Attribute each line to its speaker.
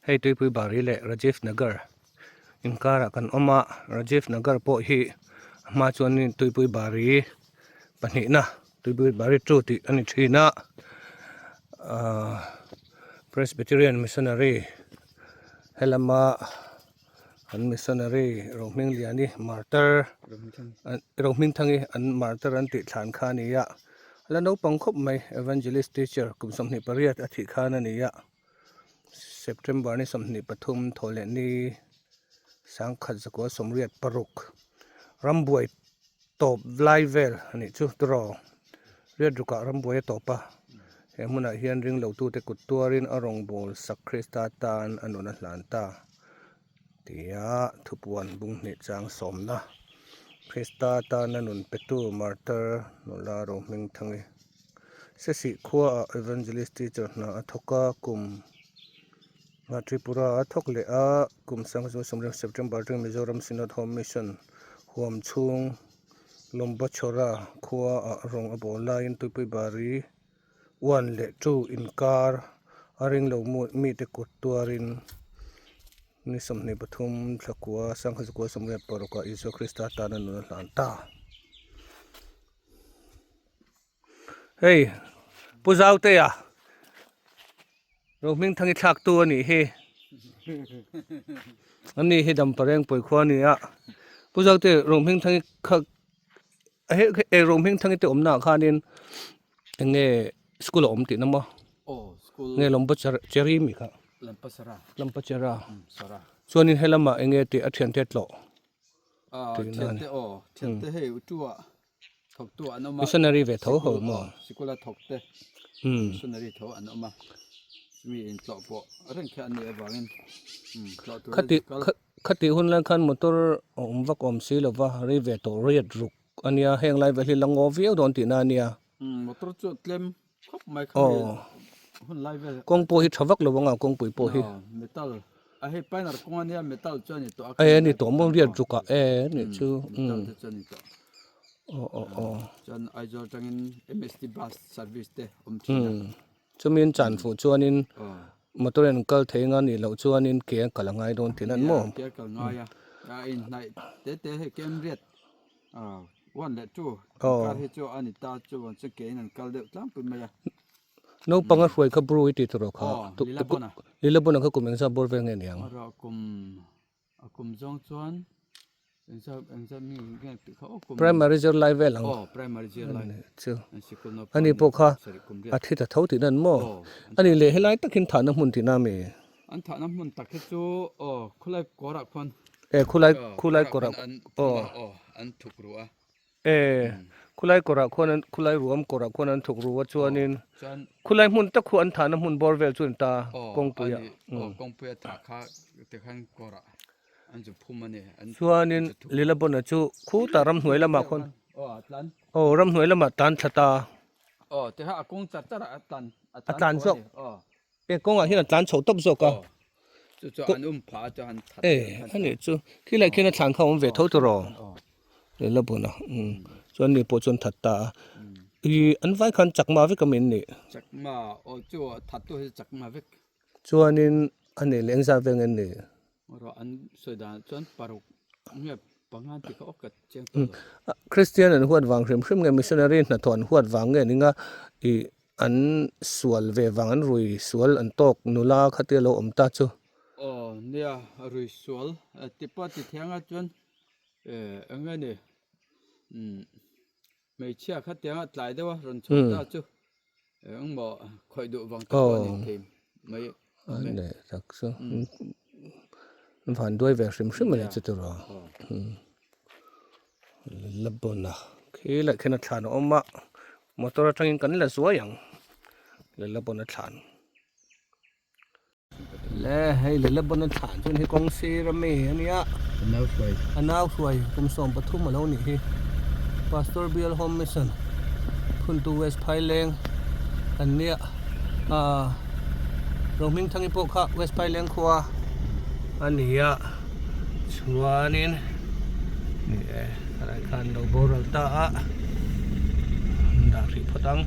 Speaker 1: Hei Tuipui Bari leh Rajiv Nagar inkarah kan awm a, Rajiv Nagar pawh hi a hma chuanin Tuipui Bari pahnihna Tuipui Bari two tih a ni thin a, ahh Presbyterian Missionary helama an missionary Rohmingliani martyr Rohmingthangi an martyr an tih thlan kha a ni a, a la naupang khawp mai Evangelist teacher kum 28 a thih khan a ni a. September ni 23 thaw leh ni 1986 rambuai tawp lai vel a nih chu tiraw riat rukah rambuai a tawp a he hmunah hian ring lo tute kut tuarin a rawngbâwl sak Krista tan a nun a hlan ta tia thupuan bung hnih chang sawmna Krista tana nun petu martyr nula Rohmingthangi. Sesih khuaah Evangelist teacher hna a thawk a, kum ah Tripura a thawk leh a, kum 1970 September atangin Mizoram Synod Home Mission huam chhung Lombachhawra khuaah rawng a bawl laiin Tuipui Bari one leh two inkar a ringlo mite kut tuarin ni 23 thlakua 1986 ah Isua Krista tana nun a hlan ta. Hei Pu Zautea Rohmingthangi thlak tu a nih hi a ni hi Dampareng pawi khua a ni a Pu Zaute Rohmingthangi kha he Rohmingthangi te awmna ah khanin eng nge school a awm tihna maw nge Lawmpa Cherry mi kha Lampachara chuanin helamah eng nge tih a thiante tlawh.
Speaker 2: Thiante aw thiante hei tua thawk tu an awm a
Speaker 1: missionary ve tho ho maw
Speaker 2: sikul a thawk te missionary tho an awm a mi in tlawh pawh reng khi an nih avangin tlawh tur
Speaker 1: khati khati hun lai khan motor a awm vak awm si lova rei ve tawh riat ruk ania heng lai vel hi la ngaw viau dawn tihna ania
Speaker 2: motor chu tlem khawp mai kha mi hun lai vel
Speaker 1: kawng pawh hi tha vak lo anga kawngpui pawh hi
Speaker 2: metal a hei painter kawng ania metal chu ani tawh
Speaker 1: a e ani tawh maw riat ruk ah e ani chu
Speaker 2: metal te chu ani tawh
Speaker 1: aw aw aw
Speaker 2: chuan Aizawl atangin MST bus service te awm thin a
Speaker 1: chumi an chan fuh chuanin motor in an kal thei anga nih loh chuanin ke a kal a ngai dawn thin an maw
Speaker 2: ke a kal ngai a a inhnaih te te hei kem riat One leh two kar hi chu a ni ta chuan chu kein an kal deuh tlangpui mai a.
Speaker 1: Naupang a hruai kha bru i ti tur aw kha.
Speaker 2: Lilabona.
Speaker 1: Lilabona kha kum engzat bawr vel nge ni ang?
Speaker 2: Rawh kum a kum zawng chuan engzat engzat mi nge tih kha aw kum.
Speaker 1: Primary zir lai vel ang.
Speaker 2: Aw primary zir lai.
Speaker 1: Chu.
Speaker 2: Sikul naupang.
Speaker 1: Ani pawh kha a thi ta tho tihna an maw? Ani leh helai takin thahna hmun tihna ami?
Speaker 2: An thahna hmun tak hi chu aw khulai kawrah khuan.
Speaker 1: E khulai khulai kawrah
Speaker 2: aw aw an thuk ru a.
Speaker 1: E khulai kawrah khuan an khulai ruam kawrah khuan an thuk ru a chuanin khulai hmun tak khu an thahna hmun bawr vel chu an ta kawngpuia.
Speaker 2: Aw kawngpuia thah kha tikhan kawrah an zu phum a ni.
Speaker 1: Chuanin Lilabawna chu khutah ramhnuai lamah khuan aw ramhnuai lamah tan thla ta.
Speaker 2: Aw tikhan a kawng char charah a tlan
Speaker 1: a tlan zawk. He kawngah hian a tlan chho tawp zawk a.
Speaker 2: Chu chu an um phah a chu han that.
Speaker 1: E a nih chu khi lai khian a thlan kha a awm ve tho tawh rawh. Leh la bun a chuan ni pawh chuan that ta a. I an vai khan chakma vek a min nih.
Speaker 2: Chakma aw chu that tu hi chakma vek.
Speaker 1: Chuanin a nih leh engzat vel nge an nih.
Speaker 2: Rawh an sawi dan chuan paruk nge panga tih kha aw ka chiang tawh lo.
Speaker 1: Christian an huat vang hrim hrim nge missionary hnathawh an huat vang nge ninga i an sual ve vang an rui sual an tawk nula kha te lo awm ta chu.
Speaker 2: Aw nia rui sual ti pawh ti thiang a chuan eng nge ni hmeichhia kha tiang a tlai deuh a rawn chhuah ta chu engmaw khawih duh vang te pawh a ni thei mai
Speaker 1: awm e. Ani tak chu van duai ve hrim hrim a ni chu tiraw la bawn a khi leh khian a thlan a awm a motor atangin kan la zuai ang la bawn a thlan. Le hei lila bawna thlan chuan hi kawng sir a mi a nia
Speaker 2: a nau hruai
Speaker 1: a nau hruai kum 13 a lo nih hi Pastor Bial Home Mission Phuntu West Phaileng an nia ah Rohmingthangi pawh kha West Phaileng khua a ni a chuanin ni e khalai khan lo boral ta a dah hrih phawt ang.